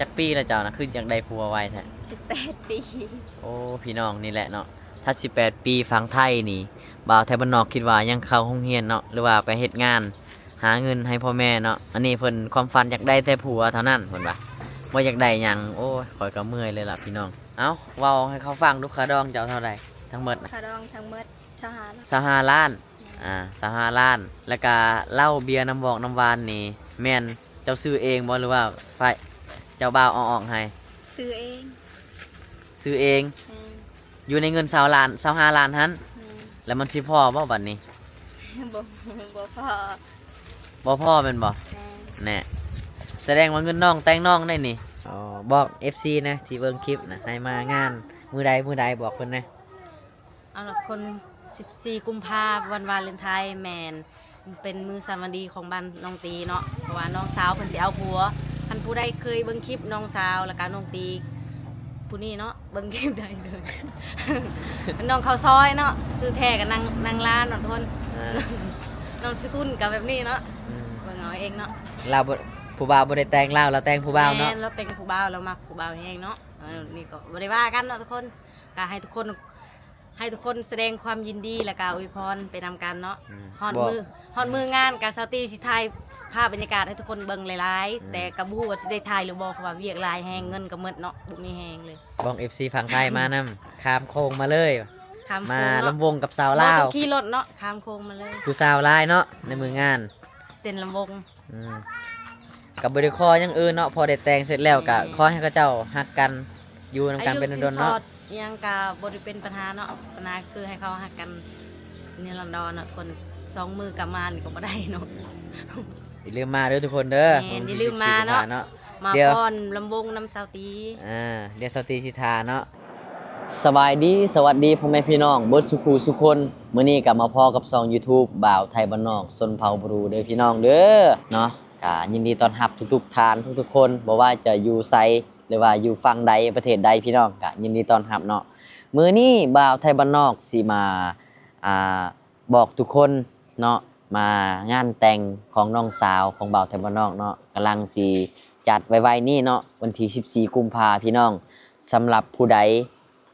ຈັກປີແລ້ວເຈົ້ານະ ຄືຢາກໄດ້ຜົວໄວແທ້? ສິບແປດປີ. ໂອ້ ພີ່ນ້ອງ ນີ້ແຫຼະເນາະ ຖ້າສິບແປດປີຝັ່ງໄທນີ້ ບ່າວໄທບ້ານນອກຄິດວ່າຍັງເຂົ້າໂຮງຮຽນເນາະ ຫຼືວ່າໄປເຮັດງານຫາເງິນໃຫ້ພໍ່ແມ່ເນາະ. ອັນນີ້ເພິ່ນຄວາມຝັນຢາກໄດ້ແຕ່ຜົວເທົ່ານັ້ນເພິ່ນວ່າ ບໍ່ຢາກໄດ້ຫຍັງ. ໂອ້ຍ ຂ້ອຍກໍເມື່ອຍເລີຍລະພີ່ນ້ອງ. ເອົ້າ ເວົ້າໃຫ້ເຂົາຟັງດູ ຄ່າດອງເຈົ້າເທົ່າໃດທັງໝົດນະ? ຄ່າດອງທັງໝົດ ຊາວຫ້າລ້ານ. ຊາວຫ້າລ້ານ. ແມ່ນ. ອ່າ ຊາວຫ້າລ້ານ. ແລ້ວກະເຫຼົ້າເບຍ ນ້ຳວອກນ້ຳຫວານນີ້ ແມ່ນເຈົ້າຊື້ເອງບໍ່ ຫຼືວ່າຝ່າຍເຈົ້າບ່າວເອົາອອກໃຫ້? ຊື້ເອງ. ຊື້ເອງ. ແມ່ນ. ຢູ່ໃນເງິນຊາວລ້ານ ຊາວຫ້າລ້ານຫັ້ນ. ແມ່ນ. ແລ້ວມັນຊິພໍບໍ່ບັດນີ້? ບໍ່ ບໍ່ພໍ. ບໍ່ພໍແມ່ນບໍ່? ແມ່ນ. ແນ່ ສະແດງວ່າເງິນນ້ອງແຕ່ງນ້ອງໄດ້ນີ້. ອໍ ບອກເອັຟຊີນະ ທີ່ເບິ່ງຄລິບນະ ໃຫ້ມາງານມື້ໃດ ມື້ໃດ ບອກເພິ່ນແນ່. ເອົາລະທຸກຄົນ ສິບສີ່ກຸມພາ ວັນວາເລນທາຍ ແມ່ນເປັນມື້ສັນວັນດີຂອງບ້ານນ້ອງຕີເນາະ ເພາະວ່ານ້ອງສາວເພິ່ນຊິເອົາຜົວ. ຄັນຜູ້ໃດເຄີຍເບິ່ງຄລິບນ້ອງສາວ ແລ້ວກະນ້ອງຕີຜູ້ນີ້ເນາະ ເບິ່ງຄລິບໄດ້ເດີ ນ້ອງເຂົ້າຊອຍເນາະ ຊື່ແທ້ກະນາງ ນາງລານເນາະທຸກຄົນ. ອ່າ ນ້ອງສະກຸນກະແບບນີ້ເນາະ. ອືມ ເບິ່ງເອົາເອງເນາະ. ລາວບໍ່ ຜູ້ບ່າວບໍ່ໄດ້ແຕ່ງລາວ ລາວແຕ່ງຜູ້ບ່າວເນາະ. ແມ່ນ ລາວແຕ່ງຜູ້ບ່າວ ລາວມັກຜູ້ບ່າວແຮງເນາະ. ເອີ ນີ້ກໍບໍ່ໄດ້ວ່າກັນເນາະທຸກຄົນ ກະໃຫ້ທຸກຄົນ ໃຫ້ທຸກຄົນສະແດງຄວາມຍິນດີ ແລ້ວກະອວຍພອນໄປນຳກັນເນາະ. ອືມ ຮອດມື້ ຮອດມື້ງານກະ ສາວຕີຊິຖ່າຍພາບບັນຍາກາດໃຫ້ທຸກຄົນເບິ່ງຫຼາຍໆ. ອືມ ແຕ່ກະບໍ່ຮູ້ວ່າຊິໄດ້ຖ່າຍຫຼືບໍ່ ເພາະວ່າວຽກຫຼາຍແຮງ ເງິນກະໝົດເນາະ ບໍ່ມີແຮງເລີຍ. ບອກເອັຟຊີຝັ່ງໄທມານຳ ຂ້າມໂຂງມາເລີຍ ຂ້າມໂຂງເນາະ ມາລຳວົງກັບສາວລາວ. ມາຕ້ອງຂີ່ລົດເນາະ ຂ້າມໂຂງມາເລີຍ. ຜູ້ສາວຫຼາຍເນາະ ໃນມື້ງານ ເຕັ້ນລຳວົງ. ອືມ ກໍບໍ່ໄດ້ຂໍຫຍັງອື່ນເນາະ ພໍໄດ້ແຕ່ງເສັດແລ້ວ ແມ່ນ ກໍຂໍໃຫ້ເຂົາເຈົ້າຮັກກັນ ຢູ່ນຳກັນເປັນດົນໆເນາະ. ອາຍຸສິນສອດຫຍັງກໍບໍ່ໄດ້ເປັນປັນຫາເນາະ ປັນຫາຄືໃຫ້ເຂົາຮັກກັນນິລັນດອນເນາະ. ຄົນສອງມື້ກັບມານີ້ກໍບໍ່ໄດ້ເນາະ. ຢ່າລືມມາເດີທຸກຄົນເດີ ແມ່ນ ວັນທີສິບສີ່ ກຸມພາເນາະ. ມາ ດຽວ ຟ້ອນລຳວົງນຳສາວຕີ. ອ່າ ດຽວສາວຕີຊິຖ້າເນາະ. ສະບາຍດີ ສະຫວັດດີພໍ່ແມ່ພີ່ນ້ອງເບິດສູ່ຜູ້ສູ່ຄົນ. ມື້ນີ້ກໍມາພໍ້ກັບຊ່ອງຢູທູບ ບ່າວໄທບ້ານນອກ ຊົນເຜົ່າບຣູເດີພີ່ນ້ອງເດີເນາະ. ກະຍິນດີຕ້ອນຮັບທຸກໆທ່ານທຸກໆຄົນ ບໍ່ວ່າຈະຢູ່ໃສ ຫຼືວ່າຢູ່ຝັ່ງໃດ ປະເທດໃດ ພີ່ນ້ອງກະຍິນດີຕ້ອນຮັບເນາະ. ມື້ນີ້ບ່າວໄທບ້ານນອກຊິມາ ອ່າ ບອກທຸກຄົນເນາະ ມາງານແຕ່ງຂອງນ້ອງສາວຂອງບ່າວໄທບ້ານນອກເນາະ ກຳລັງຊິຈັດໄວໆນີ້ເນາະ ວັນທີສິບສີ່ ກຸມພາ ພີ່ນ້ອງ. ສຳລັບຜູ້ໃດ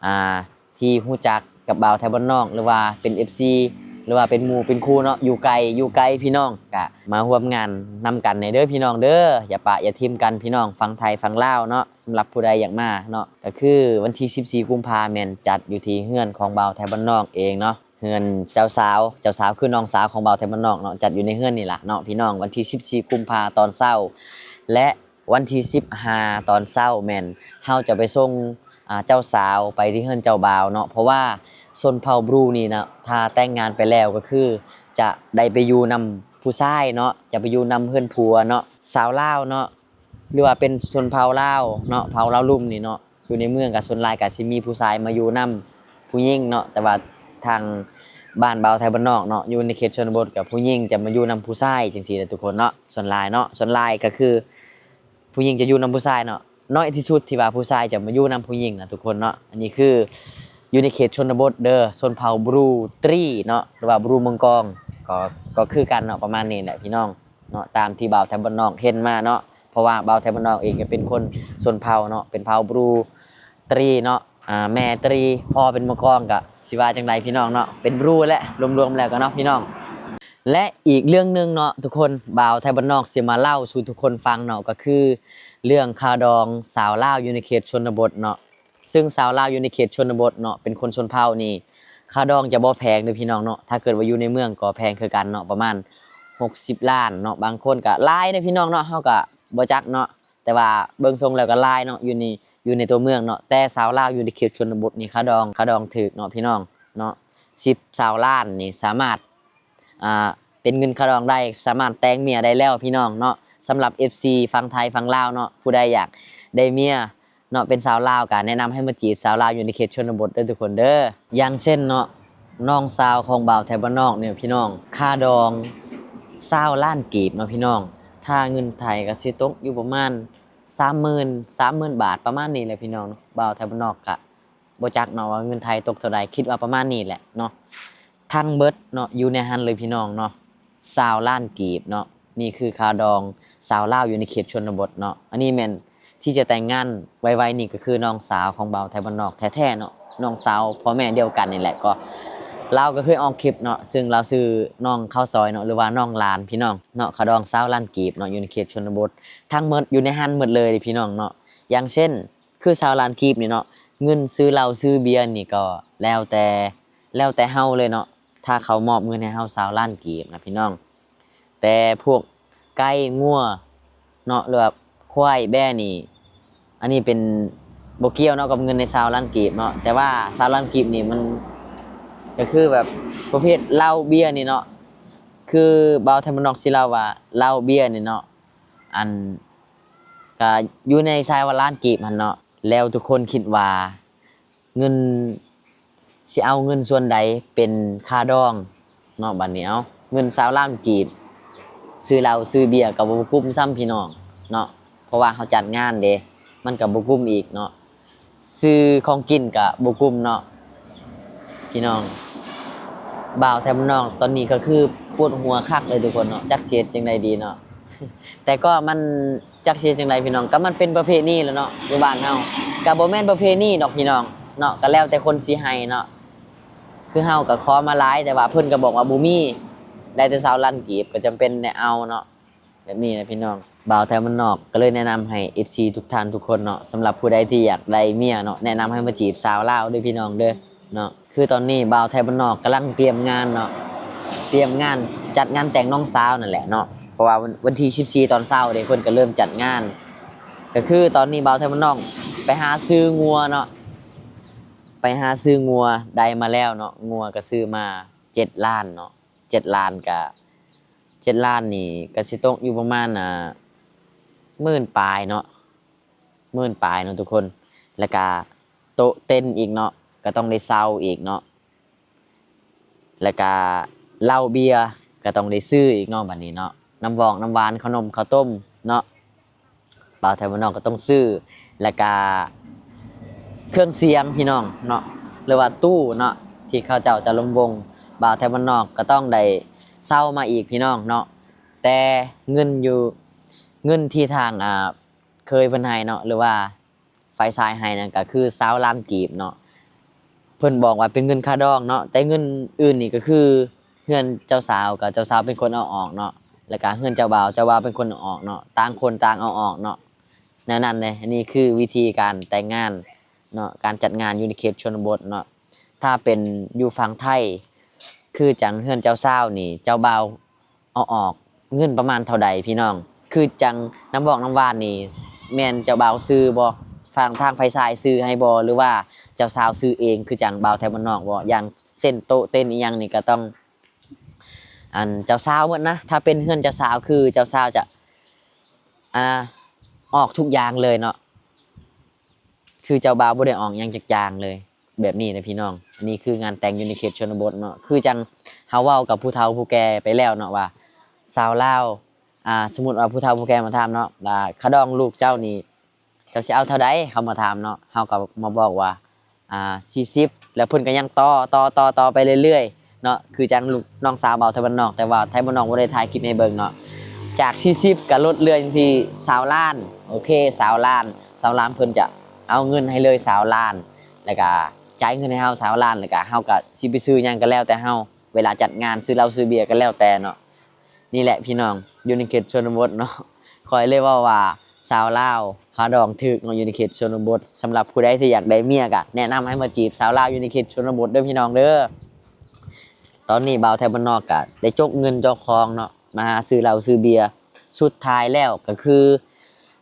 ອ່າ ທີ່ຮູ້ຈັກກັບບ່າວໄທບ້ານນອກ ຫຼືວ່າເປັນເອັຟຊີ ຫຼືວ່າເປັນໝູ່ເປັນຄູ່ເນາະ ຢູ່ໄກ ຢູ່ໄກ ພີ່ນ້ອງ ກະມາຮ່ວມງານນຳກັນແດ່ເດີພີ່ນ້ອງເດີ. ຢ່າປະຢ່າຖິ້ມກັນພີ່ນ້ອງ ຝັ່ງໄທຝັ່ງລາວເນາະ. ສຳລັບຜູ້ໃດຢາກມາເນາະ ກໍຄືວັນທີສິບສີ່ ກຸມພາ ແມ່ນຈັດຢູ່ທີ່ເຮືອນຂອງບ່າວໄທບ້ານນອກເອງເນາະ. ເຮືອນເຈົ້າສາວ ເຈົ້າສາວຄືນ້ອງສາວຂອງບ່າວໄທບ້ານນອກເນາະ ຈັດຢູ່ໃນເຮືອນນີ້ລະເນາະ ພີ່ນ້ອງ. ວັນທີສິບສີ່ ກຸມພາ ຕອນເຊົ້າ ແລະ ວັນທີສິບຫ້າ ຕອນເຊົ້າ ແມ່ນເຮົາຈະໄປສົ່ງ ອ່າ ເຈົ້າສາວໄປທີ່ເຮືອນເຈົ້າບ່າວເນາະ. ເພາະວ່າຊົນເຜົ່າບຣູນີ້ນະ ຖ້າແຕ່ງງານໄປແລ້ວກໍຄືຈະໄດ້ໄປຢູ່ນຳຜູ້ຊາຍເນາະ ຈະໄປຢູ່ນຳເຮືອນຜົວເນາະ. ສາວລາວເນາະ ຫຼືວ່າເປັນຊົນເຜົ່າລາວເນາະ ເຜົ່າລາວລຸ່ມນີ້ເນາະ ຢູ່ໃນເມືອງກໍສ່ວນຫຼາຍກໍຊິມີຜູ້ຊາຍມາຢູ່ນຳຜູ້ຍິງເນາະ. ແຕ່ວ່າທາງບ້ານບ່າວໄທບ້ານນອກເນາະ ຢູ່ໃນເຂດຊົນນະບົດກໍຜູ້ຍິງຈະມາຢູ່ນຳຜູ້ຊາຍຈັ່ງຊີ້ແຫຼະທຸກຄົນເນາະ. ສ່ວນຫຼາຍເນາະ ສ່ວນຫຼາຍກໍຄືຜູ້ຍິງຈະຢູ່ນຳຜູ້ຊາຍເນາະ. ນ້ອຍທີ່ສຸດທີ່ວ່າຜູ້ຊາຍຈະມາຢູ່ນຳຜູ້ຍິງນະທຸກຄົນເນາະ. ອັນນີ້ຄືຢູ່ໃນເຂດຊົນນະບົດເດີ ຊົນເຜົ່າບຣູຕຣີເນາະ ຫຼືວ່າບຣູເມືອງກອງ ກໍ ກໍຄືກັນເນາະ ປະມານນີ້ແຫຼະພີ່ນ້ອງເນາະ ຕາມທີ່ບ່າວໄທບ້ານນອກເຫັນມາເນາະ. ເພາະວ່າບ່າວໄທບ້ານນອກເອງກໍເປັນຄົນຊົນເຜົ່າເນາະ ເປັນເຜົ່າບຣູຕຣີເນາະ ອ່າ ແມ່ຕຣີ ພໍ່ເປັນເມືອງກອງ ກໍຊິວ່າຈັ່ງໃດພີ່ນ້ອງເນາະ ເປັນບຣູແຫຼະ ລວມໆແລ້ວກໍເນາະພີ່ນ້ອງ. ແລະ ອີກເລື່ອງໜຶ່ງເນາະທຸກຄົນ ບ່າວໄທບ້ານນອກຊິມາເລົ່າສູ່ທຸກຄົນຟັງເນາະ ກໍຄືເລື່ອງຄ່າດອງສາວລາວຢູ່ໃນເຂດຊົນນະບົດເນາະ. ຊຶ່ງສາວລາວຢູ່ໃນເຂດຊົນນະບົດເນາະ ເປັນຄົນຊົນເຜົ່ານີ້ ຄ່າດອງຈະບໍ່ແພງເດີພີ່ນ້ອງເນາະ. ຖ້າເກີດວ່າຢູ່ໃນເມືອງກໍແພງຄືກັນເນາະ ປະມານຫົກສິບລ້ານເນາະ. ບາງຄົນກໍຫຼາຍເດີພີ່ນ້ອງເນາະ ເຮົາກໍບໍ່ຈັກເນາະ ແຕ່ວ່າເບິ່ງຊົງແລ້ວກໍຫຼາຍເນາະ ຢູ່ໃນ ຢູ່ໃນຕົວເມືອງເນາະ. ແຕ່ສາວລາວຢູ່ໃນເຂດຊົນນະບົດນີ້ ຄ່າດອງ ຄ່າດອງຖືກເນາະພີ່ນ້ອງເນາະ. ສິບ ຊາວລ້ານນີ້ສາມາດ ອ່າ ເປັນເງິນຄ່າດອງໄດ້ ສາມາດແຕ່ງເມຍໄດ້ແລ້ວພີ່ນ້ອງເນາະ. ສຳລັບເອັຟຊີຝັ່ງໄທຝັ່ງລາວເນາະ ຜູ້ໃດຢາກໄດ້ເມຍເນາະ ເປັນສາວລາວ ກະແນະນຳໃຫ້ມາຈີບສາວລາວຢູ່ໃນເຂດຊົນນະບົດເດີທຸກຄົນເດີ. ຢ່າງເຊັ່ນເນາະ ນ້ອງສາວຂອງບ່າວໄທບ້ານນອກນີ້ພີ່ນ້ອງ ຄ່າດອງຊາວລ້ານກີບເນາະພີ່ນ້ອງ. ຖ້າເງິນໄທກໍຊິຕົກຢູ່ປະມານສາມໝື່ນ ສາມໝື່ນບາດ ປະມານນີ້ແຫຼະພີ່ນ້ອງເນາະ. ບ່າວໄທບ້ານນອກກະ ບໍ່ຈັກເນາະວ່າເງິນໄທຕົກເທົ່າໃດ ຄິດວ່າປະມານນີ້ແຫຼະເນາະ. ທັງເບິດເນາະ ຢູ່ໃນຫັ້ນເລີຍພີ່ນ້ອງເນາະ ຊາວລ້ານກີບເນາະ. ນີ້ຄືຄ່າດອງສາວລາວຢູ່ໃນເຂດຊົນນະບົດເນາະ. ອັນນີ້ແມ່ນ ທີ່ຈະແຕ່ງງານໄວໆນີ້ກໍຄືນ້ອງສາວຂອງບ່າວໄທບ້ານນອກແທ້ໆເນາະ, ນ້ອງສາວພໍ່ແມ່ດຽວກັນນີ້ແຫຼະ. ກໍລາວກໍເຄີຍອອກຄລິບເນາະ, ຊຶ່ງລາວຊື່ນ້ອງເຂົ້າຊອຍເນາະ ຫຼືວ່ານ້ອງຫຼານພີ່ນ້ອງເນາະ, ຄ່າດອງຊາວລ້ານກີບເນາະ, ຢູ່ໃນເຂດຊົນນະບົດ ທັງໝົດຢູ່ໃນຫັ້ນໝົດເລີຍພີ່ນ້ອງເນາະ. ຢ່າງເຊັ່ນ ຄືຊາວລ້ານກີບນີ້ເນາະ, ເງິນຊື້ເຫຼົ້າຊື້ເບຍນີ້ກໍແລ້ວແຕ່ ແລ້ວແຕ່ເຮົາເລີຍເນາະ, ຖ້າເຂົາມອບເງິນໃຫ້ເຮົາຊາວລ້ານກີບນະພີ່ນ້ອງ. ແຕ່ພວກໄກ່ງົວເນາະ ຫຼືວ່າຄວາຍແບ້ນີ້ ອັນນີ້ເປັນ ບໍ່ກ່ຽວເນາະກັບເງິນໃນຊາວລ້ານກີບເນາະ, ແຕ່ວ່າຊາວລ້ານກີບນີ້ມັນກໍຄືແບບປະເພດເຫຼົ້າເບຍນີ້ເນາະ, ຄືບ່າວໄທບ້ານນອກຊິເລົ່າວ່າເຫຼົ້າເບຍນີ້ເນາະ ອັນ ກະຢູ່ໃນຊາຍວ່າລ້ານກີບຫັ້ນເນາະ. ແລ້ວທຸກຄົນຄິດວ່າເງິນ ຊິເອົາເງິນສ່ວນໃດເປັນຄ່າດອງເນາະ? ບາດນີ້ເອົາເງິນຊາວລ້ານກີບ ຊື້ເຫຼົ້າຊື້ເບຍກໍບໍ່ກຸ້ມຊ້ຳພີ່ນ້ອງເນາະ, ເພາະວ່າເຮົາຈັດງານເດ້ ມັນກໍບໍ່ກຸ້ມອີກເນາະ, ຊື້ຂອງກິນກໍບໍ່ກຸ້ມເນາະ. ພີ່ນ້ອງ ບ່າວໄທບ້ານນອກຕອນນີ້ກໍຄືປວດຫົວຄັກເລີຍທຸກຄົນເນາະ, ຈັກຊິເຮັດຈັ່ງໃດດີເນາະ. ແຕ່ກໍມັນ ຈັກຊິເຮັດຈັ່ງໃດພີ່ນ້ອງ, ກໍມັນເປັນປະເພນີແລ້ວເນາະ ຢູ່ບ້ານເຮົາ. ກໍບໍ່ແມ່ນປະເພນີດອກພີ່ນ້ອງເນາະ, ກໍແລ້ວແຕ່ຄົນຊິໃຫ້ເນາະ. ຄືເຮົາກໍຂໍມາຫຼາຍ ແຕ່ວ່າເພິ່ນກໍບອກວ່າບໍ່ມີ, ໄດ້ແຕ່ຊາວລ້ານກີບ ກໍຈຳເປັນໄດ້ເອົາເນາະ, ແບບນີ້ນະພີ່ນ້ອງ. ບ່າວໄທບ້ານນອກກໍເລີຍແນະນຳໃຫ້ເອັບຊີທຸກທ່ານທຸກຄົນເນາະ, ສຳລັບຜູ້ໃດທີ່ຢາກໄດ້ເມຍເນາະ ແນະນຳໃຫ້ມາຈີບສາວລາວເດີ້ພີ່ນ້ອງເດີ້ເນາະ. ຄືຕອນນີ້ບ່າວໄທບ້ານນອກກຳລັງຕຽມງານເນາະ, ຕຽມງານ ຈັດງານແຕ່ງນ້ອງສາວນັ້ນແຫຼະເນາະ, ເພາະວ່າວັນ ວັນທີສິບສີ່ຕອນເຊົ້າເດ້ ເພິ່ນກໍເລີ່ມຈັດງານ. ກໍຄືຕອນນີ້ບ່າວໄທບ້ານນອກໄປຫາຊື້ງົວເນາະ, ໄປຫາຊື້ງົວ ໄດ້ມາແລ້ວເນາະ, ງົວກໍຊື້ມາເຈັດລ້ານເນາະ, ເຈັດລ້ານກໍ ເຈັດລ້ານນີ້ກໍຊິຕົກຢູ່ປະມານ ອ່າ ໝື່ນປາຍເນາະ, ໝື່ນປາຍເນາະທຸກຄົນ. ແລ້ວກະໂຕະເຕັນອີກເນາະ ກໍຕ້ອງໄດ້ເຊົ່າອີກເນາະ, ແລ້ວກະເຫຼົ້າເບຍກໍຕ້ອງໄດ້ຊື້ອີກເນາະ ບັດນີ້ເນາະ, ນ້ຳວອກນ້ຳຫວານ ເຂົ້າໜົມເຂົ້າຕົ້ມເນາະ ບ່າວໄທບ້ານນອກກໍຕ້ອງຊື້, ແລ້ວກະເຄື່ອງສຽງພີ່ນ້ອງເນາະ ຫຼືວ່າຕູ້ເນາະ ທີ່ເຂົາເຈົ້າຈະລົມວົງ ບ່າວໄທບ້ານນອກກໍຕ້ອງໄດ້ເຊົ່າມາອີກພີ່ນ້ອງເນາະ. ແຕ່ເງິນຢູ່ ເງິນທີ່ທາງ ອ່າ ເຄີຍເພິ່ນໃຫ້ເນາະ ຫຼືວ່າຝ່າຍຊາຍໃຫ້ນັ້ນກໍຄືຊາວລ້ານກີບເນາະ, ເພິ່ນບອກວ່າເປັນເງິນຄ່າດອງເນາະ, ແຕ່ເງິນອື່ນນີ້ກໍຄືເຮືອນເຈົ້າສາວ ກໍເຈົ້າສາວເປັນຄົນເອົາອອກເນາະ, ແລ້ວກໍເຮືອນເຈົ້າບ່າວ ເຈົ້າບ່າວເປັນຄົນເອົາອອກເນາະ, ຕ່າງຄົນຕ່າງເອົາອອກເນາະ, ແນວນັ້ນເດ້. ອັນນີ້ຄືວິທີການແຕ່ງງານເນາະ, ການຈັດງານຢູ່ໃນເຂດຊົນນະບົດເນາະ. ຖ້າເປັນຢູ່ຝັ່ງໄທ ຄືຈັ່ງເຮືອນເຈົ້າສາວນີ້ ເຈົ້າບ່າວ ເອົາອອກເງິນປະມານເທົ່າໃດພີ່ນ້ອງ? ຄືຈັ່ງນ້ຳວອກນ້ຳຫວານນີ້ ແມ່ນເຈົ້າບ່າວຊື້ບໍ່? ຝັ່ງທາງຝ່າຍຊາຍຊື້ໃຫ້ບໍ່ ຫຼືວ່າເຈົ້າສາວຊື້ເອງ ຄືຈັ່ງບ່າວໄທບ້ານນອກບໍ່? ຢ່າງເຊັ່ນໂຕະເຕັນອີ່ຫຍັງນີ້ກໍຕ້ອງ ອັນ ເຈົ້າສາວໝົດນະ. ຖ້າເປັນເຮືອນເຈົ້າສາວ ຄືເຈົ້າສາວຈະ ອ່າ ອອກທຸກຢ່າງເລີຍເນາະ, ຄືເຈົ້າບ່າວບໍ່ໄດ້ອອກຫຍັງຈັກຢ່າງເລີຍ. ແບບນີ້ນະພີ່ນ້ອງ, ອັນນີ້ຄືງານແຕ່ງຢູ່ໃນເຂດຊົນນະບົດເນາະ. ຄືຈັ່ງເຮົາເວົ້າກັບຜູ້ເຖົ້າຜູ້ແກ່ໄປແລ້ວເນາະວ່າ ຊາວລາວ ອ່າ ສົມມຸດວ່າຜູ້ເຖົ້າຜູ້ແກ່ມາຖາມເນາະວ່າ ຄ່າດອງລູກເຈົ້ານີ້ ເຈົ້າຊິເອົາເທົ່າໃດ? ເຂົາມາຖາມເນາະ, ເຮົາກໍມາບອກວ່າ ອ່າ ສີ່ສິບ ແລ້ວເພິ່ນກໍຍັງຕໍ່ ຕໍ່ ຕໍ່ ຕໍ່ໄປເລື້ອຍໆເນາະ. ຄືຈັ່ງລູກ ນ້ອງສາວບ່າວໄທບ້ານນອກ, ແຕ່ວ່າໄທບ້ານນອກບໍ່ໄດ້ຖ່າຍຄລິບໃຫ້ເບິ່ງເນາະ, ຈາກສີ່ສິບກໍລົດເຫຼືອຢູ່ທີ່ຊາວລ້ານ. ໂອເຄ ຊາວລ້ານ ຊາວລ້ານ ເພິ່ນຈະເອົາເງິນໃຫ້ເລີຍຊາວລ້ານ ແລ້ວກະຈ່າຍເງິນໃຫ້ເຮົາຊາວລ້ານ ແລ້ວກະເຮົາກະຊິໄປຊື້ຫຍັງກໍແລ້ວແຕ່ເຮົາ, ເວລາຈັດງານ ຊື້ເຫຼົ້າຊື້ເບຍກໍແລ້ວແຕ່ເນາະ. ນີ້ແຫຼະພີ່ນ້ອງ ຢູ່ໃນເຂດຊົນນະບົດເນາະ, ຂ້ອຍເລີຍເວົ້າວ່າຊາວລາວຄ່າດອງຖືກເນາະ ຢູ່ໃນເຂດຊົນນະບົດ. ສຳລັບຜູ້ໃດທີ່ຢາກໄດ້ເມຍກະແນະນຳໃຫ້ມາຈີບສາວລາວຢູ່ໃນເຂດຊົນນະບົດເດີ້ພີ່ນ້ອງເດີ້. ຕອນນີ້ບ່າວໄທບ້ານນອກກະໄດ້ຈົກເງິນເຈົ້າຂອງເນາະ ມາຫາຊື້ເຫຼົ້າຊື້ເບຍ. ສຸດທ້າຍແລ້ວກໍຄ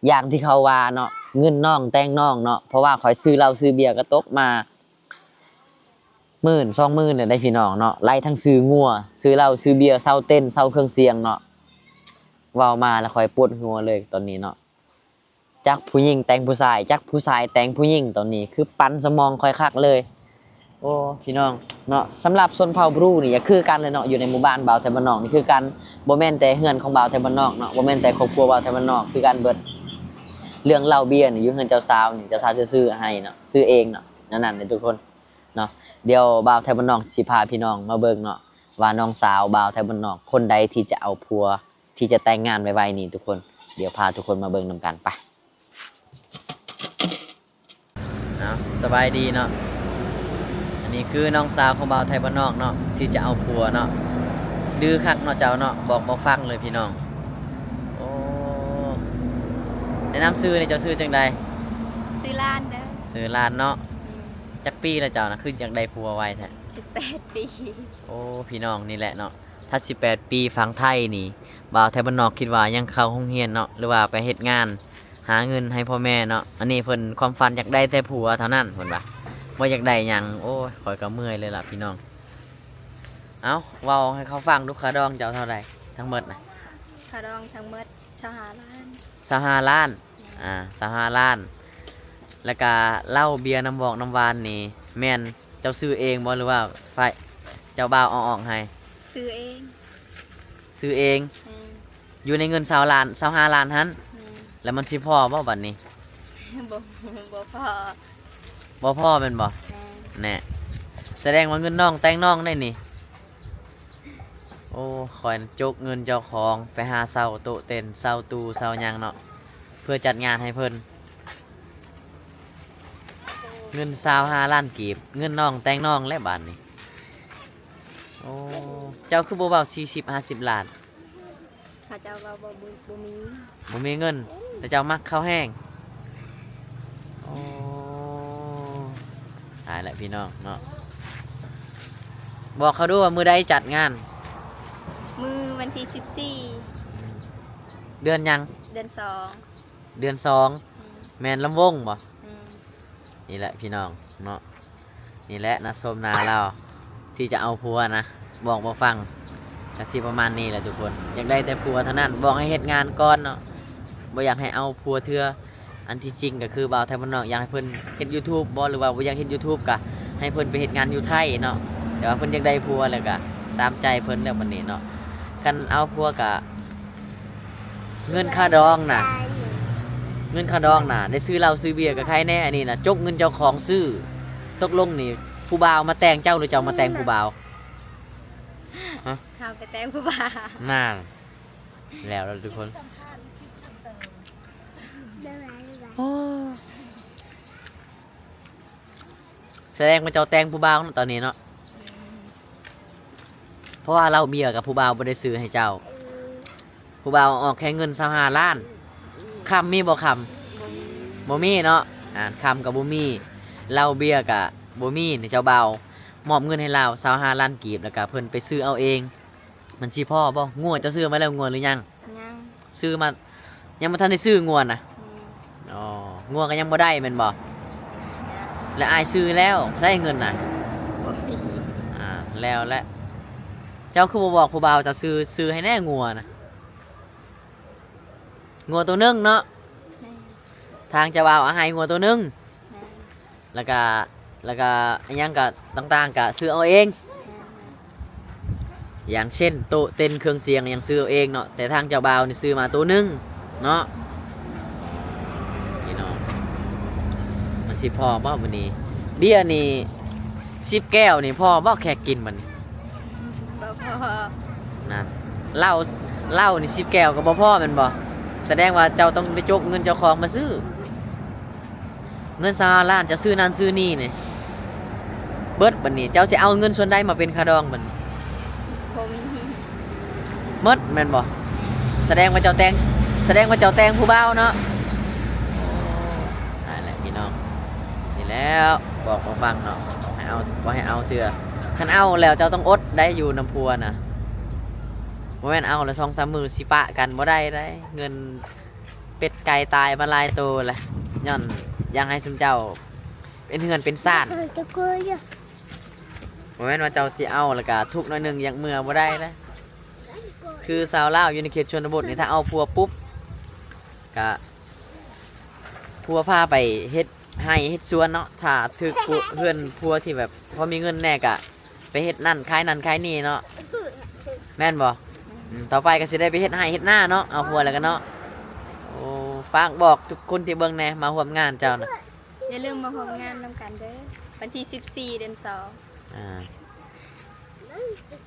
ືຢ່າງທີ່ເຂົາວ່າເນາະ, ເງິນນ້ອງແຕ່ງນ້ອງເນາະ, ເພາະວ່າຂ້ອຍຊື້ເຫຼົ້າຊື້ເບຍກໍຕົກມາໝື່ນສອງໝື່ນເລີຍເດ້ພີ່ນ້ອງເນາະ, ໄລ່ທັງຊື້ງົວ ຊື້ເຫຼົ້າຊື້ເບຍ ເຊົ່າເຕັນ ເຊົ່າເຄື່ອງສຽງເນາະ. ເວົ້າມາແລ້ວຂ້ອຍປວດຫົວເລີຍຕອນນີ້ເນາະ, ຈັກຜູ້ຍິງແຕ່ງຜູ້ຊາຍ ຈັກຜູ້ຊາຍແຕ່ງຜູ້ຍິງ, ຕອນນີ້ຄືປັ່ນສະໝອງຂ້ອຍຄັກເລີຍ. ໂອ້ ພີ່ນ້ອງເນາະ, ສຳລັບຊົນເຜົ່າບຣູນີ້ກໍຄືກັນເລີຍເນາະ, ຢູ່ໃນໝູ່ບ້ານບ່າວໄທບ້ານນອກນີ້ຄືກັນ, ບໍ່ແມ່ນແຕ່ເຮືອນຂອງບ່າວໄທບ້ານນອກເນາະ, ບໍ່ແມ່ນແຕ່ຄອບຄົວບ່າວໄທບ້ານນອກ ຄືກັນເບິດ. ເລື່ອງເຫຼົ້າເບຍນີ້ ຢູ່ເຮືອນເຈົ້າສາວນີ້ ເຈົ້າສາວຈະຊື້ໃຫ້ເນາະ, ຊື້ເອງເນາະ, ແນວນັ້ນເດ້ທຸກຄົນເນາະ. ດຽວບ່າວໄທບ້ານນອກຊິພາພີ່ນ້ອງມາເບິ່ງເນາະ ວ່ານ້ອງສາວບ່າວໄທບ້ານນອກຄົນໃດທີ່ຈະເອົາຜົວ ທີ່ຈະແຕ່ງງານໄວໆນີ້ທຸກຄົນ. ດຽວພາທຸກຄົນມາເບິ່ງນຳກັນ ໄປ. ເອົາ ສະບາຍດີເນາະ ອັນນີ້ຄືນ້ອງສາວຂອງບ່າວໄທບ້ານນອກເນາະ ທີ່ຈະເອົາຜົວເນາະ. ດື້ຄັກເນາະເຈົ້າເນາະ ບອກບໍ່ຟັງເລີຍພີ່ນ້ອງ. ໂອ້ ແນະນຳຊື່ແດ່ ເຈົ້າຊື່ຈັ່ງໃດ? ຊື່ລານເດີ. ຊື່ລານເນາະ. ອືມ. ຈັກປີແລ້ວເຈົ້ານະ ຄືຢາກໄດ້ຜົວໄວແທ້? ສິບແປດປີ. ໂອ້ ພີ່ນ້ອງ ນີ້ແຫຼະເນາະ ຖ້າສິບແປດປີຝັ່ງໄທນີ້ ບ່າວໄທບ້ານນອກຄິດວ່າຍັງເຂົ້າໂຮງຮຽນເນາະ ຫຼືວ່າໄປເຮັດງານ ຫາເງິນໃຫ້ພໍ່ແມ່ເນາະ. ອັນນີ້ເພິ່ນຄວາມຝັນຢາກໄດ້ແຕ່ຜົວເທົ່ານັ້ນເພິ່ນວ່າ ບໍ່ຢາກໄດ້ຫຍັງ. ໂອ້ຍ ຂ້ອຍກໍເມື່ອຍເລີຍລະພີ່ນ້ອງ. ເອົ້າ ເວົ້າໃຫ້ເຂົາຟັງດູ ຄ່າດອງເຈົ້າເທົ່າໃດທັງໝົດນະ? ຄ່າດອງທັງໝົດຊາວຫ້າລ້ານ. ຊາວຫ້າລ້ານ. ແມ່ນ. ອາ ຊາວຫ້າລ້ານ. ແລ້ວກະເຫຼົ້າເບຍ ນ້ຳວອກນ້ຳຫວານນີ້ ແມ່ນເຈົ້າຊື້ເອງບໍ່ ຫຼືວ່າຝ່າຍເຈົ້າບ່າວເອົາອອກໃຫ້? ຊື້ເອງ. ຊື້ເອງ. ແມ່ນ. ຢູ່ໃນເງິນຊາວລ້ານ ຊາວຫ້າລ້ານຫັ້ນ. ແມ່ນ. ແລ້ວມັນຊິພໍບໍ່ບັດນີ້? ບໍ່ ບໍ່ພໍ. ບໍ່ພໍແມ່ນບໍ່? ແມ່ນ. ແນ່ ສະແດງວ່າເງິນນ້ອງແຕ່ງນ້ອງໄດ້ນີ້. ໂອ້ ຂ້ອຍຈົກເງິນເຈົ້າຂອງໄປຫາເຊົ່າໂຕະເຕັນ ເຊົ່າຕູ້ ເຊົ່າຫຍັງເນາະ ເພື່ອຈັດງານໃຫ້ເພິ່ນ. ເງິນຊາວຫ້າລ້ານກີບ ເງິນນ້ອງແຕ່ງນ້ອງແລ້ວບາດນີ້. ໂອ້ ເຈົ້າຄືບໍ່ເວົ້າສີ່ສິບຫ້າສິບລ້ານ? ເຂົາເຈົ້າເວົ້າບໍ່ ບໍ່ ບໍ່ມີ ບໍ່ມີເງິນ ແຕ່ເຈົ້າມັກເຂົາແຮງ. ໂອ້ ຕາຍແລ້ວພີ່ນ້ອງເນາະ. ບອກເຂົາດູວ່າມື້ໃດຈັດງານ? ມື້ວັນທີສິບສີ່. ເດືອນຫຍັງ? ເດືອນສອງ. ເດືອນສອງ. ອືມ. ແມ່ນລຳວົງບໍ່? ອືມ. ນີ້ແຫຼະພີ່ນ້ອງເນາະ ນີ້ແຫຼະນະ ໂສມໜ້າລາວທີ່ຈະເອົາຜົວນະ ບອກບໍ່ຟັງ ກະຊິປະມານນີ້ແຫຼະທຸກຄົນ. ຢາກໄດ້ແຕ່ຜົວເທົ່ານັ້ນ ບອກໃຫ້ເຮັດງານກ່ອນເນາະ ບໍ່ຢາກໃຫ້ເອົາຜົວເທື່ອ. ອັນທີ່ຈິງກະຄືບ່າວໄທບ້ານນອກຢາກໃຫ້ເພິ່ນເຮັດຢູທູບບໍ່ ຫຼືວ່າບໍ່ຢາກເຮັດຢູທູບ ກະໃຫ້ເພິ່ນໄປເຮັດງານຢູ່ໄທເນາະ. ແຕ່ວ່າເພິ່ນຢາກໄດ້ຜົວແລ້ວກະຕາມໃຈເພິ່ນແລ້ວບັດນີ້ເນາະ. ຄັນເອົາຜົວກະ ເງິນຄ່າດອງນະ ເງິນຄ່າດອງນະ ໄດ້ຊື້ເຫຼົ້າຊື້ເບຍກໍໄຄແດ່. ອັນນີ້ນະ ຈົກເງິນເຈົ້າຂອງຊື້. ຕົກລົງນີ້ ຜູ້ບ່າວມາແຕ່ງເຈົ້າ ຫຼືເຈົ້າມາແຕ່ງຜູ້ບ່າວ? ຮະ? ເຮົາໄປແຕ່ງຜູ້ບ່າວ. ນັ້ນ ແລ້ວລະທຸກຄົນ. ໂອ້ ສະແດງວ່າເຈົ້າແຕ່ງຜູ້ບ່າວເນາະຕອນນີ້ເນາະ. ເພາະວ່າເຫຼົ້າເບຍກັບຜູ້ບ່າວບໍ່ໄດ້ຊື້ໃຫ້ເຈົ້າ. ຜູ້ບ່າວເອົາອອກແຄ່ເງິນຊາວຫ້າລ້ານ. ຄຳມີບໍ່ຄຳ? ບໍ່ມີ. ບໍ່ມີເນາະ. ອ່າ ຄຳກໍບໍ່ມີ ເຫຼົ້າເບຍກໍບໍ່ມີ. ນີ້ເຈົ້າບ່າວມອບເງິນໃຫ້ລາວຊາວຫ້າລ້ານກີບ ແລ້ວກໍເພິ່ນໄປຊື້ເອົາເອງ. ມັນຊິພໍບໍ່? ງົວເຈົ້າຊື້ມາແລ້ວ ງົວ ຫຼືຍັງ? ຍັງ. ຊື້ມາ ຍັງບໍ່ທັນໄດ້ຊື້ງົວນະ? ອືມ. ອໍ ງົວກໍຍັງບໍ່ໄດ້ແມ່ນບໍ່? ແລະອ້າຍຊື້ແລ້ວ ໃຊ້ເງິນນະ? ບໍ່ມີ. ອ່າ ແລ້ວແຫຼະ ເຈົ້າຄືບໍ່ບອກຜູ້ບ່າວເຈົ້າຊື້ ຊື້ໃຫ້ແດ່ງົວນະ? ງົວໂຕໜຶ່ງເນາະ? ແມ່ນ. ທາງເຈົ້າບ່າວເອົາໃຫ້ງົວໂຕໜຶ່ງ. ແມ່ນ. ແລ້ວກະ ແລ້ວກະອີ່ຫຍັງກະຕ່າງໆກະຊື້ເອົາເອງ. ຢ່າງເຊັ່ນ ໂຕະເຕັນເຄື່ອງສຽງຫຍັງຊື້ເອົາເອງເນາະ ແຕ່ທາງເຈົ້າບ່າວນີ້ຊື້ມາໂຕໜຶ່ງເນາະ. ພີ່ນ້ອງ ມັນຊິພໍບໍ່ມື້ນີ້? ເບຍນີ້ສິບແກ້ວນີ້ພໍບໍ່ແຂກກິນບັດນີ້? ບໍ່ພໍ. ນັ້ນ ເຫຼົ້າ ເຫຼົ້ານີ້ສິບແກ້ວກໍບໍ່ພໍແມ່ນບໍ່? ສະແດງວ່າເຈົ້າຕ້ອງໄດ້ຈົກເງິນເຈົ້າຂອງມາຊື້. ເງິນຊາວຫ້າລ້ານ ຈະຊື້ນັ້ນຊື້ນີ້ນີ້ເບິດ. ບັດນີ້ເຈົ້າຊິເອົາເງິນສ່ວນໃດມາເປັນຄ່າດອງບັດນີ້? ບໍ່ມີ. ໝົດແມ່ນບໍ່? ສະແດງວ່າເຈົ້າແຕ່ງ ສະແດງວ່າເຈົ້າແຕ່ງຜູ້ບ່າວເນາະ. ໂອ້ ຕາຍແລ້ວພີ່ນ້ອງ. ນີ້ແຫຼະ ບອກບໍ່ຟັງເນາະ ບໍ່ໃຫ້ເອົາ ບໍ່ໃຫ້ເອົາເທື່ອ. ຄັນເອົາແລ້ວເຈົ້າຕ້ອງອົດໄດ໋ ຢູ່ນຳຜົວນະ. ບໍ່ແມ່ນເອົາແລ້ວສອງສາມມື້ຊິປະກັນ ບໍ່ໄດ້ໄດ໋. ເງິນ ເປັດໄກ່ຕາຍມາຫຼາຍໂຕແລ້ວ ຍ້ອນຢາກໃຫ້ຊຸມເຈົ້າເປັນເຮືອນເປັນຊານ. ບໍ່ແມ່ນວ່າເຈົ້າຊິເອົາແລ້ວກະທຸກໜ້ອຍໜຶ່ງຢາກເມືອ ບໍ່ໄດ້ນະ. ຄືຊາວລາວຢູ່ໃນເຂດຊົນນະບົດນີ້ ຖ້າເອົາຜົວປຸບ ກະຜົວພາໄປເຮັດໄຮ່ເຮັດສວນເນາະ. ຖ້າຖືກ ເຮືອນຜົວທີ່ແບບພໍມີເງິນແດ່ ກະໄປເຮັດນັ້ນຂາຍນັ້ນຂາຍນີ້ເນາະ ແມ່ນບໍ່? ອືມ ຕໍ່ໄປກໍຊິໄດ້ໄປເຮັດໄຮ່ເຮັດນາເນາະ ເອົາຜົວແລ້ວກໍເນາະ. ໂອ້ ຝາກບອກທຸກຄົນທີ່ເບິ່ງແດ່ ມາຮ່ວມງານເຈົ້ານະ. ຢ່າລືມມາຮ່ວມງານນຳກັນເດີ ວັນທີສິບສີ່ ເດືອນສອງ. ອ່າ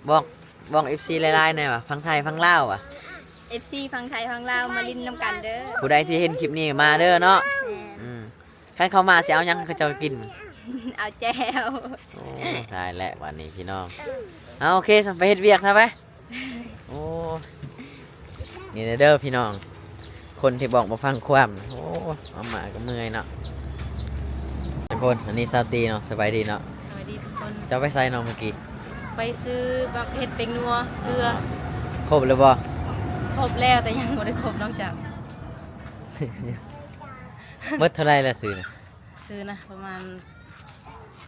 ບອກ ບອກເອັຟຊີຫຼາຍໆແດ່ວ່າ ຝັ່ງໄທຝັ່ງລາວວ່າ ເອັຟຊີຝັ່ງໄທຝັ່ງລາວ ມາຫຼິ້ນນຳກັນເດີ. ຜູ້ໃດທີ່ເຫັນຄລິບນີ້ມາເດີເນາະ. ແມ່ນ. ອືມ. ຄັນເຂົາມາຊິເອົາຫຍັງໃຫ້ເຂົາເຈົ້າກິນ? ເອົາແຈ່ວ. ໂອ້ ຕາຍແລ້ວບາດນີ້ພີ່ນ້ອງ. ເອົາ ໂອເຄ ຊັ້ນໄປເຮັດວຽກຊະໄປ. ໂອ້ ນີ້ເດີພີ່ນ້ອງ ຄົນທີ່ບອກບໍ່ຟັງຄວາມ. ໂອ້ ມາມ່າກໍເມື່ອຍເນາະທຸກຄົນ. ອັນນີ້ສາວຕີເນາະ. ສະບາຍດີເນາະ. ສະບາຍດີທຸກຄົນ. ເຈົ້າໄປໃສເນາະເມື່ອກີ້? ໄປຊື້ໝາກເຜັດ ແປ້ງນົວ ເກືອ. ຄົບແລ້ວບໍ່? ຄົບແລ້ວ ແຕ່ຍັງບໍ່ໄດ້ຄົບ ນອກຈາກ ເບິດເທົ່າໃດລະຊື້ນະ? ຊື້ນະ ປະມານ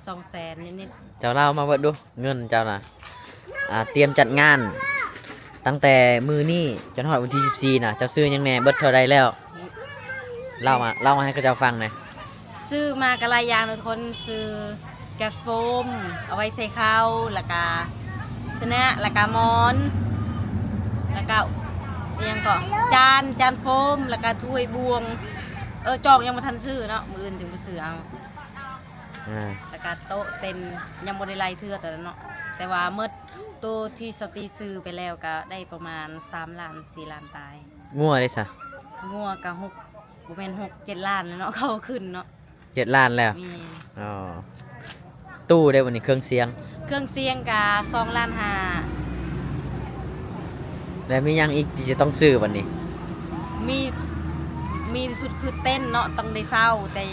ສອງແສນນິດໆ. ເຈົ້າເລົ່າມາເບິດດູ ເງິນເຈົ້ານະ ອ່າ ຕຽມຈັດງານຕັ້ງແຕ່ມື້ນີ້ຈົນຮອດວັນທີສິບສີ່ນະ ເຈົ້າຊື້ຫຍັງແດ່ ເບິດເທົ່າໃດແລ້ວ? ເລົ່າມາ ເລົ່າມາໃຫ້ເຂົາເຈົ້າຟັງແດ່. ຊື້ມາກໍຫຼາຍຢ່າງເນາະທຸກຄົນ. ຊື້ແກັບໂຟມ ເອົາໄວ້ໃສ່ເຂົ້າ ແລ້ວກະຊະນະ ແລ້ວກະໝອນ ແລ້ວກະອີ່ຫຍັງເກາະ ຈານ ຈານໂຟມ ແລ້ວກະຖ້ວຍບ່ວງ. ເອີ ຈອກຍັງບໍ່ທັນຊື້ເນາະ ມື້ອື່ນຈຶ່ງໄປຊື້ເອົາ. ອ່າ ແລ້ວກະໂຕະເຕັນ ຍັງບໍ່ໄດ້ໄລ່ເທື່ອຕອນນັ້ນເນາະ ແຕ່ວ່າໝົດໂຕທີ່ສາວຕີຊື້ໄປແລ້ວກະໄດ້ປະມານສາມລ້ານ ສີ່ລ້ານປາຍ. ງົວເດ້ຊະ? ງົວກະຫົກ ບໍ່ແມ່ນຫົກ ເຈັດລ້ານແລ້ວເນາະ ເຂົ້າຂຶ້ນເນາະ. ເຈັດລ້ານແລ້ວ. ແມ່ນ. ອໍ ຕູ້ເດ້ບັດນີ້ ເຄື່ອງສຽງ? ເຄື່ອງສຽງກະສອງລ້ານຫ້າ. ແລ້ວມີຫຍັງອີກທີ່ຈະຕ້ອງຊື້ບັດນີ້? ມີ ມີທີ່ສຸດຄືເຕັນເນາະ ຕ້ອງໄດ້ເຊົ່າ ແຕ່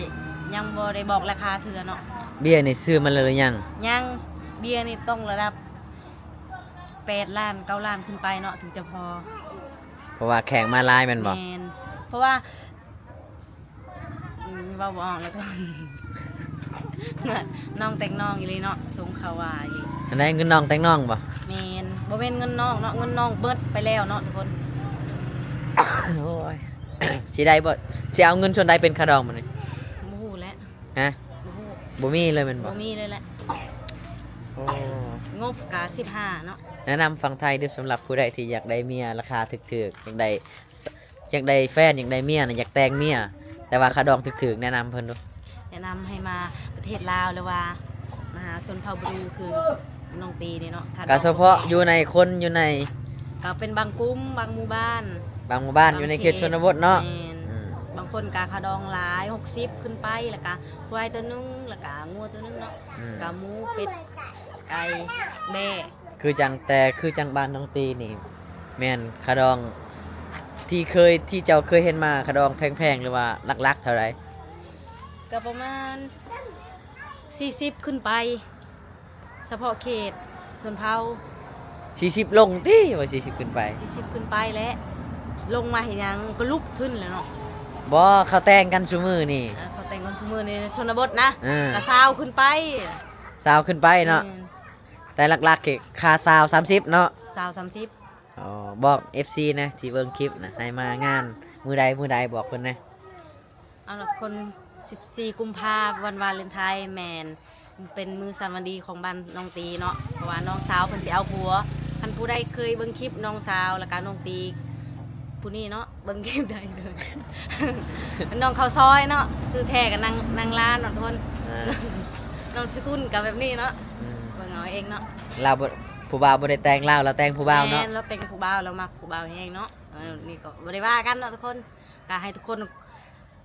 ຍັງບໍ່ໄດ້ບອກລາຄາເທື່ອເນາະ. ເບ້ຍນີ້ຊື້ມາແລ້ວຫຼືຍັງ? ຍັງ. ເບ້ຍນີ້ຕ້ອງລະດັບແປດລ້ານ ເກົ້າລ້ານຂຶ້ນໄປເນາະ ເຖິງຈະພໍ. ເພາະວ່າແຂກມາຫຼາຍແມ່ນບໍ່? ແມ່ນ. ເພາະວ່າ ອືມ ເວົ້າບໍ່ອອກແລ້ວ ນ້ອງແຕ່ງນ້ອງອີ່ຫຼີເນາະ ສົມຄຳວ່າອີ່ຫຼີ. ອັນໃດ ເງິນນ້ອງແຕ່ງນ້ອງບໍ່? ແມ່ນ. ບໍ່ແມ່ນເງິນນ້ອງເນາະ ເງິນນ້ອງເບິດໄປແລ້ວເນາະທຸກຄົນ. ໂອ້ຍ ຊິໄດ້ບໍ່? ຊິເອົາເງິນສ່ວນໃດເປັນຄ່າດອງບັດນີ້? ບໍ່ຮູ້ແຫຼະ. ຮະ? ບໍ່ຮູ້. ບໍ່ມີເລີຍແມ່ນບໍ່? ບໍ່ມີເລີຍແຫຼະ. ໂອ້ ງົບກະສິບຫ້າເນາະ. ແນະນຳຝັ່ງໄທເດີ້ ສຳລັບຜູ້ໃດທີ່ຢາກໄດ້ເມຍລາຄາຖືກໆ ຢາກໄດ້ ຢາກໄດ້ແຟນ ຢາກໄດ້ເມຍນະ ຢາກແຕ່ງເມຍ ແຕ່ວ່າຄ່າດອງຖືກໆ ແນະນຳເພິ່ນດູ. ແນະນຳໃຫ້ມາປະເທດລາວ ຫຼືວ່າມາຫາຊົນເຜົ່າບຣູ ຄືນ້ອງຕີນີ້ເນາະ. ກະສະເພາະຢູ່ໃນຄົນຢູ່ໃນ ກະເປັນບາງກຸ່ມ ບາງໝູ່ບ້ານ ບາງໝູ່ບ້ານ ບາງເຂດ ຢູ່ໃນເຂດຊົນນະບົດເນາະ. ແມ່ນ. ອືມ ບາງຄົນກະຄ່າດອງຫຼາຍ ຫົກສິບຂຶ້ນໄປ ແລ້ວກະຄວາຍໂຕໜຶ່ງ ແລ້ວກະງົວໂຕໜຶ່ງເນາະ. ອືມ ກະໝູ ເປັດ ໄກ່ ແບ້ ຄືຈັ່ງ ແຕ່ຄືຈັ່ງບ້ານນ້ອງຕີນີ້ ແມ່ນຄ່າດອງທີ່ເຄີຍ ທີ່ເຈົ້າເຄີຍເຫັນມາ ຄ່າດອງແພງໆ ຫຼືວ່າຫຼັກໆ ເທົ່າໃດ? ກໍປະມານສີ່ສິບຂຶ້ນໄປ ສະເພາະເຂດຊົນເຜົ່າ. ສີ່ສິບລົງຕິ ວ່າສີ່ສິບຂຶ້ນໄປ? ສີ່ສິບຂຶ້ນໄປແຫຼະ ລົງມາເຮັດຫຍັງ? ກໍລຸກຂຶ້ນແຫຼະເນາະ. ບໍ່ ເຂົາແຕ່ງກັນຊຸມື້ນີ້. ເອີ ເຂົາແຕ່ງກັນຊຸມື້ນີ້ ຊົນນະບົດນະ. ເອີ ກໍຊາວຂຶ້ນໄປ. ຊາວຂຶ້ນໄປເນາະ. ແມ່ນ. ແຕ່ຫຼັກໆ ຄືຄ່າຊາວ ສາມສິບເນາະ. ຊາວ ສາມສິບ. ອໍ ບອກເອັບຊີນະ ທີ່ເບິ່ງຄລິບນະ ໃຫ້ມາງານມື້ໃດ ມື້ໃດ ບອກເພິ່ນແດ່. ເອົາລະ ທຸກຄົນ ສິບສີ່ກຸມພາ ວັນວາເລນໄທ ແມ່ນເປັນມື້ສາມວັນດີຂອງບ້ານນ້ອງຕີເນາະ ເພາະວ່ານ້ອງສາວເພິ່ນຊິເອົາຜົວ. ຄັນຜູ້ໃດເຄີຍເບິ່ງຄລິບນ້ອງສາວ ແລ້ວກະນ້ອງຕີຜູ້ນີ້ເນາະ ເບິ່ງຄລິບໄດ້ເລີຍ. ເປັນນ້ອງເຂົ້າຊອຍເນາະ ຊື່ແທ້ກໍນາງ ນາງລານເນາະທຸກຄົນ. ອ່າ ນາມສະກຸນກໍແບບນີ້ເນາະ. ອືມ ເບິ່ງເອົາເອງເນາະ. ລາວບໍ່ ຜູ້ບ່າວບໍ່ໄດ້ແຕ່ງລາວ ລາວແຕ່ງຜູ້ບ່າວເນາະ. ແມ່ນ ລາວແຕ່ງຜູ້ບ່າວ ລາວມັກຜູ້ບ່າວແຮງເນາະ. ເອີ ນີ້ກໍບໍ່ໄດ້ວ່າກັນເນາະທຸກຄົນ ກໍໃຫ້ທຸກຄົນ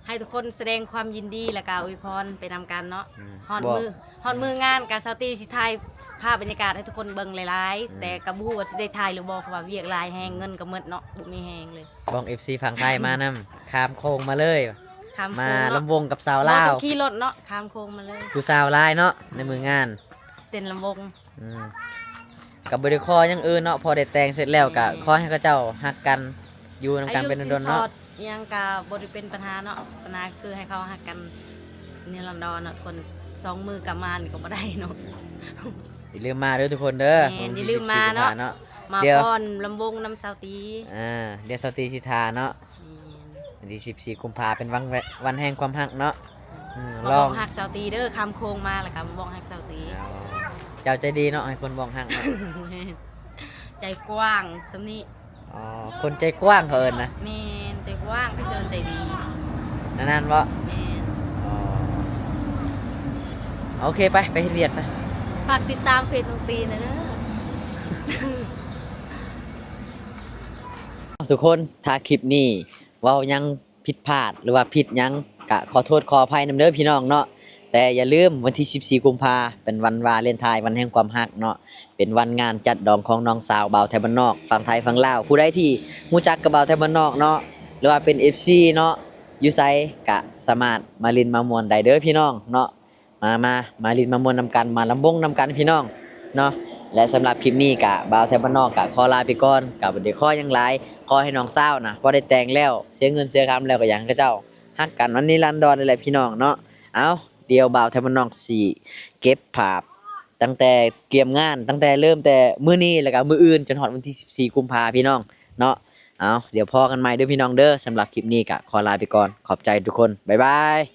ໃຫ້ທຸກຄົນສະແດງຄວາມຍິນດີ ແລ້ວກໍອວຍພອນໄປນຳກັນເນາະ. ອືມ ຮອດມື້ ຮອດມື້ງານກໍສາວຕີຊິຖ່າຍພາບບັນຍາກາດໃຫ້ທຸກຄົນເບິ່ງຫຼາຍໆ. ອືມ ແຕ່ກໍບໍ່ຮູ້ວ່າຊິໄດ້ຖ່າຍຫຼືບໍ່ ເພາະວ່າວຽກຫຼາຍແຮງ ອືມ ເງິນກໍໝົດເນາະ ບໍ່ມີແຮງເລີຍ. ບອກເອັບຊີຝັ່ງໄທມານຳ ຂ້າມໂຂງມາເລີຍ. ຂ້າມໂຂງເນາະ ມາລຳວົງກັບສາວລາວ. ບໍ່ຕ້ອງຂີ່ລົດເນາະ ຂ້າມໂຂງມາເລີຍ. ຜູ້ສາວຫຼາຍເນາະ ໃນມື້ງານ ເຕັ້ນລຳວົງ. ອືມ ກໍບໍ່ໄດ້ຂໍຫຍັງອື່ນເນາະ ພໍໄດ້ແຕ່ງເສັດແລ້ວ ແມ່ນ ກໍຂໍໃຫ້ເຂົາເຈົ້າຮັກກັນ ຢູ່ນຳກັນເປັນດົນໆເນາະ. ອາຍຸສິນສອດອີ່ຫຍັງກໍບໍ່ໄດ້ເປັນບັນຫາເນາະ ບັນຫາຄືໃຫ້ເຂົາຮັກກັນນິລັນດອນເນາະ. ຄົນສອງມື້ກັບມານີ້ກໍບໍ່ໄດ້ເນາະ. ຢ່າລືມມາເດີທຸກຄົນເດີ. ແມ່ນ ຢ່າລືມມາເນາະ ວັນທີສິບສີ່ກຸມພາເນາະ. ມາ ດຽວ ຟ້ອນລຳວົງນຳສາວຕີ. ອ່າ ດຽວສາວຕີຊິຖ້າເນາະ. ແມ່ນ ວັນທີສິບສີ່ກຸມພາເປັນວັນ ວັນແຫ່ງຄວາມຮັກເນາະ. ອືມ ມາບອກຮັກສາວຕີເດີ ຂ້າມໂຂງມາແລ້ວກໍມາບອກຮັກສາວຕີ. ອໍ ເຈົ້າໃຈດີເນາະ ໃຫ້ຄົນບອກຮັກເນາະ. ແມ່ນ ໃຈກວ້າງສ່ຳນີ້. ອໍ ຄົນໃຈກວ້າງເຂົາເອີ້ນນະ. ແມ່ນ ໃຈກວ້າງ ເຂົາເອີ້ນໃຈດີ. ແນວນັ້ນບໍ? ແມ່ນ. ອໍ ໂອເຄ ໄປ ໄປເຮັດວຽກຊະ. ຝາກຕິດຕາມເຟສນ້ອງຕີນະເດີ. ທຸກຄົນ ຖ້າຄລິບນີ້ເວົ້າຫຍັງຜິດພາດ ຫຼືວ່າຜິດຫຍັງ ກະຂໍໂທດຂໍອະໄພນຳເດີພີ່ນ້ອງເນາະ. ແຕ່ຢ່າລືມ ວັນທີສິບສີ່ກຸມພາ ເປັນວັນວາເລນທາຍ ວັນແຫ່ງຄວາມຮັກເນາະ, ເປັນວັນງານຈັດດອງຂອງນ້ອງສາວບ່າວໄທບ້ານນອກ ຝັ່ງໄທຝັ່ງລາວ. ຜູ້ໃດທີ່ຮູ້ຈັກກັບບ່າວໄທບ້ານນອກເນາະ ຫຼືວ່າເປັນເອັຟຊີເນາະ ຢູ່ໃສກະສາມາດມາຫຼິ້ນມາມ່ວນໄດ້ເດີພີ່ນ້ອງເນາະ. ມາ ມາ ມາຫຼິ້ນມາມ່ວນນຳກັນ ມາລຳວົງນຳກັນພີ່ນ້ອງເນາະ. ແລະ ສຳລັບຄລິບນີ້ກະບ່າວໄທບ້ານນອກກະຂໍລາໄປກ່ອນ ກະບໍ່ໄດ້ຂໍຫຍັງຫຼາຍ. ຂໍໃຫ້ນ້ອງສາວນະ ພໍໄດ້ແຕ່ງແລ້ວ ເສຍເງິນເສຍຄຳແລ້ວ ກະຢາກໃຫ້ເຂົາເຈົ້າຮັກກັນອັນນິລັນດອນນີ້ແຫຼະພີ່ນ້ອງເນາະ. ເອົາ ດຽວບ່າວໄທບ້ານນອກຊິເກັບພາບ ຕັ້ງແຕ່ກຽມງານ ຕັ້ງແຕ່ເລີ່ມແຕ່ມື້ນີ້ ແລ້ວກະມື້ອື່ນ ຈົນຮອດວັນທີສິບສີ່ກຸມພາພີ່ນ້ອງເນາະ. ເອົາ ດຽວພໍ້ກັນໃໝ່ເດີພີ່ນ້ອງເດີ. ສຳລັບຄລິບນີ້ກະຂໍລາໄປກ່ອນ ຂອບໃຈທຸກຄົນ ບາຍບາຍ.